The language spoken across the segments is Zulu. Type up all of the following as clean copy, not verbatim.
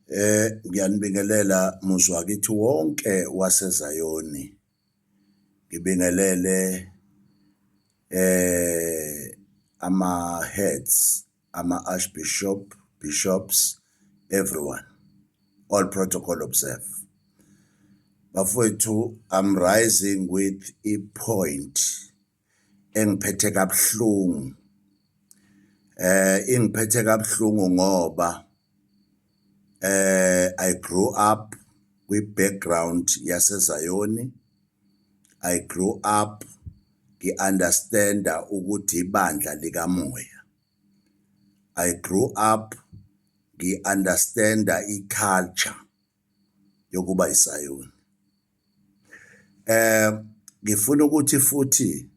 Ngiyanibingelela muzi wakithi wonke waseZayoni, ngibingelele ama-heads, ama-Archbishop, Bishops, everyone, all protocol observed. Bafowethu, I'm rising with i-point engiphethe kabuhlungu. Ingiphethe kabuhlungu ngoba I grew up kwi-background yaseZayoni. I grew up ngi-understand-a ukuthi ibandla likamoya. I grew up ngi-understand-a i-culture yokuba iSayoni. Ngifuna ukuthi futhi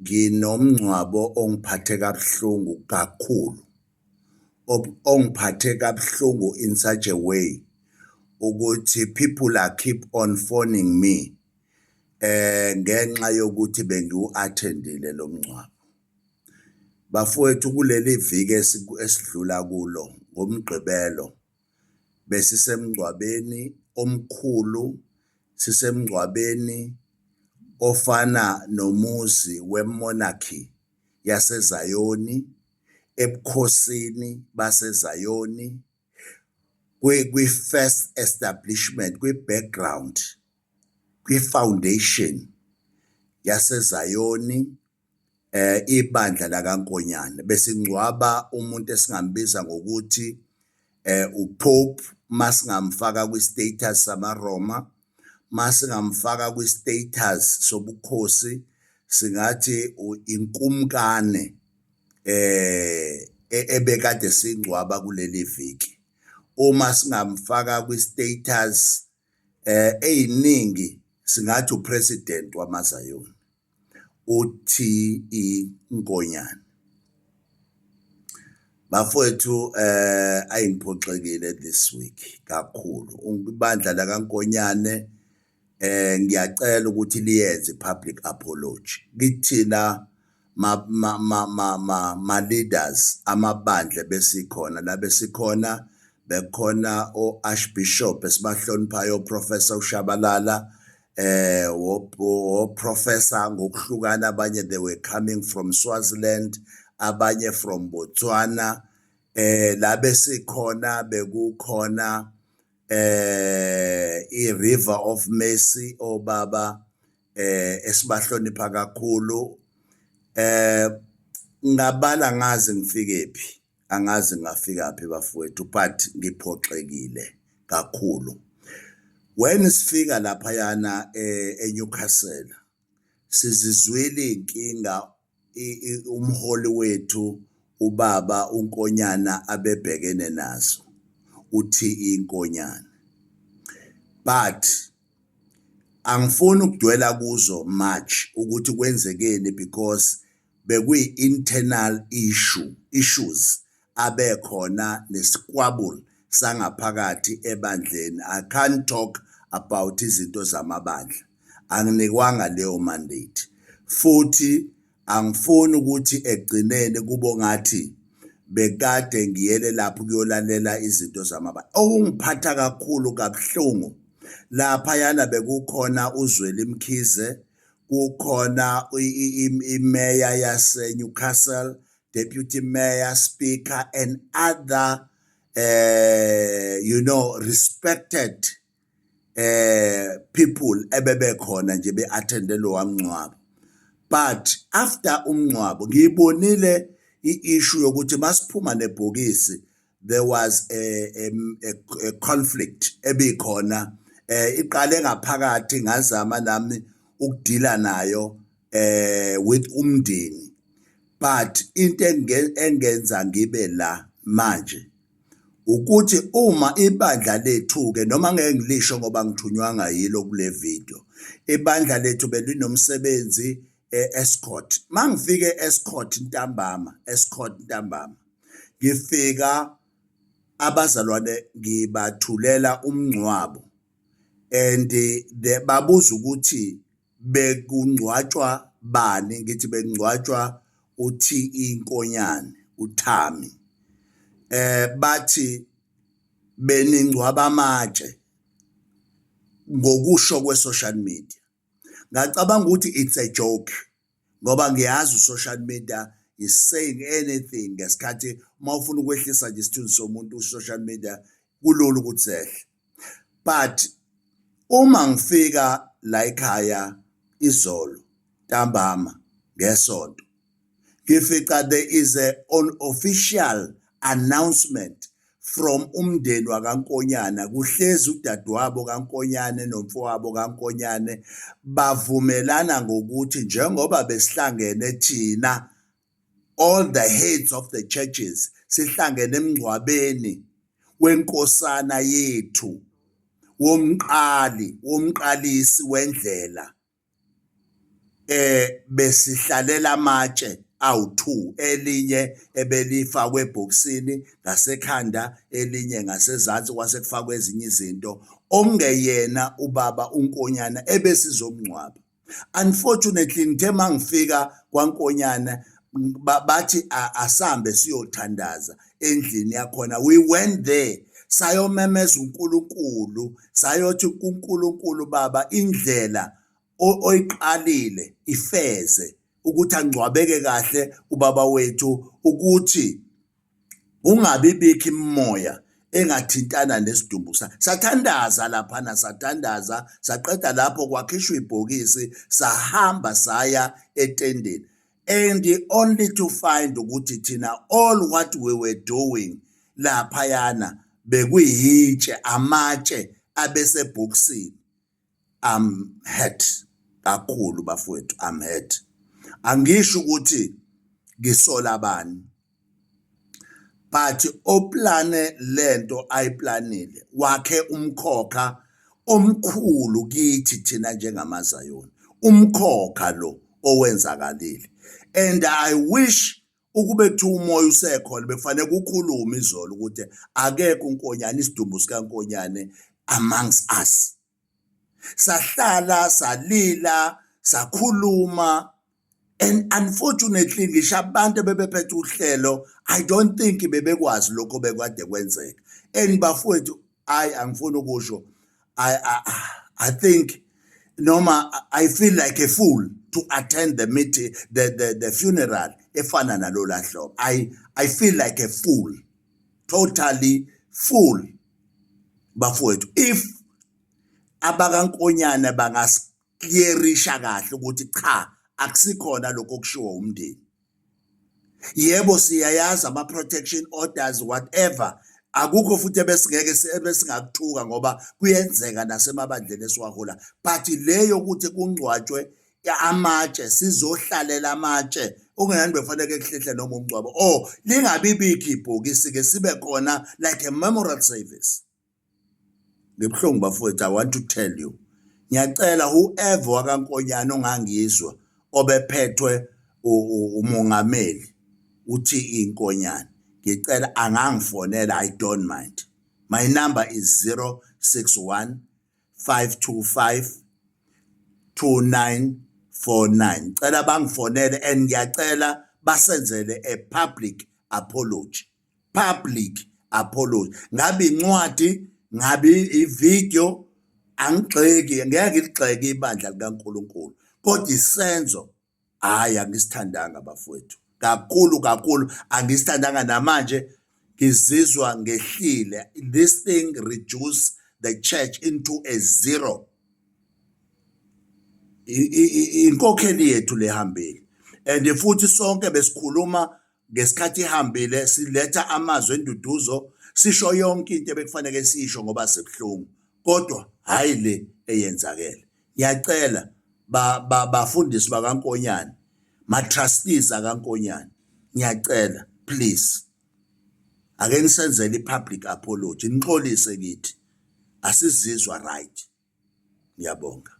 nginomngcwabo ongiphathe kabuhlungu kakhulu, ongiphathe kabuhlungu in such a way ukuthi people are keep on phoning me ngenxa yokuthi bengiwu-attend-ile lo mngcwabo. Bafowethu, kuleli viki esidlula kulo ngoMgqibelo besisemngcwabeni omkhulu, sisemngcwabeni ofana nomuzi we-monarchy yaseZayoni, ebukhosini baseZayoni, kwi-first establishment, kwi-background, kwi-foundation yaseZayoni, ibandla lakaNkonyane. Besingcwaba umuntu esingambiza ngokuthi uPope masingamfaka kwi-status samaRoma, masingamfaka kwi-status sobukhosi singathi inkumkane ebekade singcwaba kuleli viki. Uma singamfaka kwi-status ey'ningi singathi u-president wamaZayoni, u-T.E Nkonyane. Bafowethu, ayi ngiphoxekile this week kakhulu. Ibandla lakaNkonyane ngiyacela ukuthi liyenze i-public apology kithina ma-leaders amabandla besikhona la besikhona bekukhona o-Archbishop esibahloniphayo, o-Professor uShabalala, o-Professor ngokuhlukana, abanye they were coming from Swaziland, abanye from Botswana. La besikhona bekukhona i-River of Mercy, obaba esibahlonipha kakhulu. Ngabala ngaze ngifike phi, angazi ngafika phi bafowethu, but ngiphoxekile kakhulu. When sifika laphayana eNewcastle sizizwile iy'nkinga umholi wethu ubaba uNkonyana abebhekene nazo, uthi iNkonyane, but angifuni ukudwela kuzo much ukuthi kwenzekeni because bekuyi-internal issues abekhona ne-squabble sangaphakathi ebandleni. I can't talk about izinto zamabandla, anginikwanga leyo mandate, futhi angifuni ukuthi ekugcineni kube ngathi bekade ngiyele lapho ukuyolalela izinto zamabandla. Okungiphatha kakhulu kabuhlungu laphayana bekukhona uZweli Mkhize, kukhona imeya yase-Newcastle, deputy mayor, speaker and other respected people ebebekhona nje be-attende lowa mngcwabo. But after umngcwabo ngiyibonile i-issue yokuthi masiphuma nebhokisi there was a conflict ebikhona. Iqale ngaphakathi, ngazama nami ukudila nayo with umndeni, but into engenza ngibe la manje ukuthi uma ibandla lethu ke, noma ngeke ngilisho ngoba ngithunywanga yilo kule video, ibandla lethu belinomsebenzi e-Estcourt. Mangifike e-Estcourt ntambama, Estcourt ntambama ngifika abazalwane ngibathulela umngcwabo and the babuza ukuthi bekungcwatshwa bani, ngithi bekungcwatshwa uT.E Nkonyane, uThami. Bathi beningcwaba amatshe ngokusho kwe-social media. Ngacabanga ukuthi it's a joke ngoba ngiyazi u-social media is saying anything ngesikhathi uma ufuna ukwehlisa nje isithunzi somuntu u-social media kulula ukuthi sehle. But uma ngifika la ekhaya izolo ntambama ngesonto, ngifica there is an official announcement from umndeni wakaNkonyana. Kuhlezi udadewabo kaNkonyane nomfowabo kaNkonyane, bavumelana ngokuthi njengoba besihlangene thina, all the heads of the churches, sihlangene emngcwabeni wenkosana yethu, womqali womqalisi wendlela, besihlalela amatshe awu2, elinye ebelifakwe ebhokisini ngasekhanda, elinye ngasezansi, kwase kufakwe ezinye izinto, okungeyena ubaba uNkonyana ebesizomngcwaba. Unfortunately, ngithe mangifika kwaNkonyana, bathi asambe siyothandaza endlini yakhona. We went there, sayomemeza uNkulunkulu, sayothi kuNkulunkulu, "Baba, indlela oyiqalile ifeze ukuthi angcwabeke kahle ubaba wethu, ukuthi ungabi bikho imimoya engathintana nesidumbu." Sathandaza laphana, sathandaza, saqeda lapho, kwakhishwa ibhokisi, sahamba saya etendeni, and only to find ukuthi thina, all what we were doing laphayana bekuyitshe, amatshe abesebhokisini. I'm hurt kakhulu bafowethu, I'm hurt. Angisho ukuthi ngisola bani, but oplane lento ayiplanile wakhe umkhokha omkhulu kithi thina njengamaZayoni, umkhokha lo owenzakalile. And I wish ukube kuthiwa umoya usekhona, bekufanele kukhulume izolo ukuthi akekho uNkonyane, isidumbu sikaNkonyane amongst us. Sahlala, salila, sakhuluma, and unfortunately ngisho abantu ebebephethe uhlelo, I don't think bebekwazi lokho bekade kwenzeka. And bafowethu, ayi, angifuni ukusho, I think noma I feel like a fool to attend the meeting, the funeral efana nalola hlobo. I feel like a fool, totally fool bafowethu. If abakaNkonyana bangasiclearisha kahle ukuthi cha, akusikhona lokho okushiwo umndeni, yebo, siyayazi ama protection orders, whatever, akukho futhi ebesingeke ebesingakuthuka ngoba kuyenzeka nasemabandleni esiwahola. But leyo ukuthi kungcwatshwe amatshe, sizohlalela amatshe okungenani, befanele kuhlehle noma umngcwabo or lingabi bikho ibhokisi ke, sibe khona like a memorial service. Ngibuhlungu bafowethu. I want to tell you, ngiyacela whoever wakaNkonyana ongangizwa, obephethwe umongameli uthi inkonyane, ngicela angangifonela, I don't mind. My number is 061 525 2949. Cela bangifonele and ngiyacela basenzele a public apology, public apology, ngabe incwadi, ngabe ivideo. Angigxeki, ngeke ngiligxeke ibandla likaNkuluNkulu, kodwa isenzo, hayi, angisithandanga bafowethu, kakhulu kakhulu angisithandanga. Namanje ngizizwa ngehlile. This thing reduce the church into a zero. Inkokheli yethu lehambile, and futhi sonke besikhuluma ngesikhathi ihambile, siletha amazwi enduduzo, sisho yonke into ebekufanele sisho ngoba sibuhlungu, kodwa hayi le eyenzakele. Ngiyacela bafundisi bakaNkonyane, ma trustees akaNkonyane, ngiyacela please, ake nisenzele i-public apology, nixolise kithi, asizizwa right. Ngiyabonga.